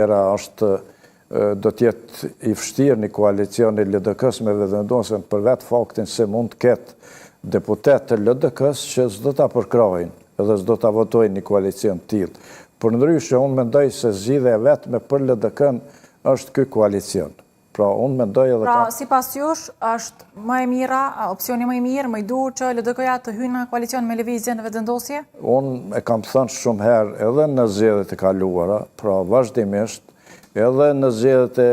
Tjera është do të jetë i vështirë një koalicion i LDK-së me Vetëvendosjen për vetë faktin se mund të ketë deputetë të LDK-së që s'do ta përkrahin edhe s'do ta votojnë një koalicion të tillë. Përndryshe, unë mendoj se zgjidhja e vetme për LDK-në është ky koalicion. Pra, unë mendoj edhe Pra, sipas jush, është më e mira, opsioni më i mirë, më i duhur që LDK-ja të hyjë në koalicion me Lëvizjen Vetëvendosje? Unë e kam thënë shumë herë edhe në zgjedhjet e kaluara, pra vazhdimisht, edhe në zgjedhjet e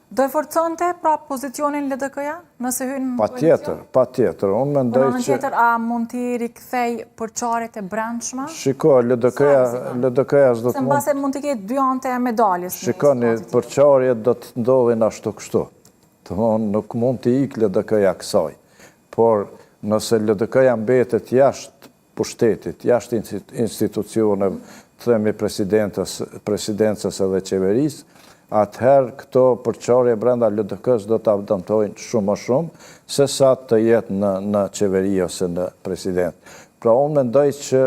Do e forconte, pra, pozicionin LDK-ja, nëse hyn në koalicion? Patjetër, patjetër, unë mendoj që... Po në anën tjetër, a mund t'i rikthejë përçarjet e brendshme? Shiko, LDK-ja, LDK-ja s'do të mund... Se mbase mund t'i ketë dy anët e medaljes. Shikoni, përçarjet do të ndodhin ashtu kështu. Domethënë, nuk mund t'i ikë LDK-ja kësaj. Por, nëse LDK-ja mbetet jashtë pushtetit, jashtë institucioneve, të themi presidencës edhe qeverisë, atëherë këto përçarje brenda LDK-së do ta dëmtojnë shumë më shumë, se sa të jetë në në qeveri ose në presidencë. Pra unë mendoj që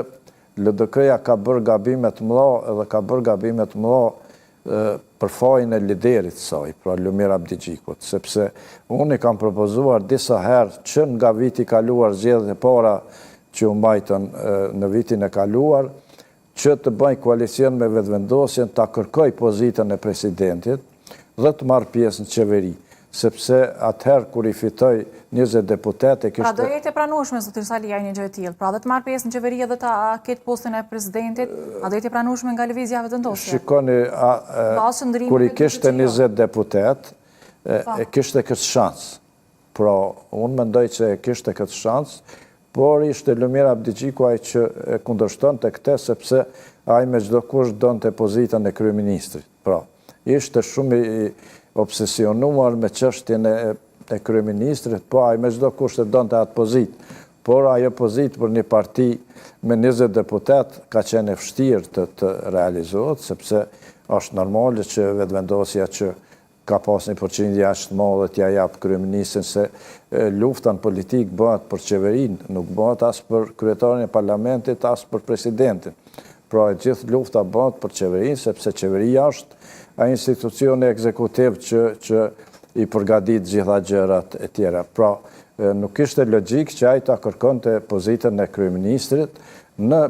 LDK-ja ka bërë gabime të mëdha edhe ka bërë gabime të mëdha për fajin e liderit të saj, pra Lumir Abdixhikut, sepse unë i kam propozuar disa herë që nga viti i kaluar zgjedhjet e para që u mbajtën në vitin e kaluar, që të bëjë koalicion me Vetëvendosjen, ta kërkojë pozitën e presidentit dhe të marrë pjesë në qeveri, sepse atëherë kur i fitoi 20 deputetë e kishte... Pra do jetë e pranueshme, zoti Saliaj, një gjë e tillë, pra dhe të marrë pjesë në qeveri edhe ta ketë postin e presidentit, a do jetë e pranueshme nga Lëvizja Vetëvendosje? Shikoni, kur i kishte 20 deputetë, e kishte këtë shans. Pra, unë mendoj që e kishte këtë shans, por ishte Lumir Abdixhiku ai që e kundërshtonte këtë, sepse ai me çdo kusht donte pozitën e kryeministrit. Pra, ishte shumë i obsesionuar me çështjen e e kryeministrit, po ai me çdo kusht e donte atë pozitë. Por ajo pozitë për një parti me 20 deputetë ka qenë e vështirë të të realizohet, sepse është normale që Vetëvendosja që ka pas një përqindje aq të madhe t'ia japë kryeministrin se lufta në politikë bëhet për qeverinë, nuk bëhet as për kryetarin e parlamentit, as për presidentin. Pra e gjithë lufta bëhet për qeverinë, sepse qeveria është ai institucioni ekzekutiv që, që i përgatit gjitha gjërat e tjera. Pra, nuk ishte logjikë që ai ta kërkonte pozitën e kryeministrit në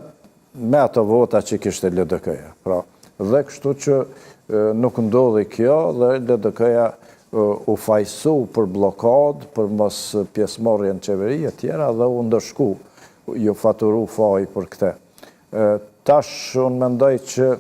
me ato vota që kishte LDK-ja. Pra, dhe kështu që nuk ndodhi kjo dhe LDK-ja u fajsu për bllokadë, për mos pjesëmarrje në qeveri e tjera dhe u ndëshku, iu faturu faji për këtë. Tash unë mendoj që...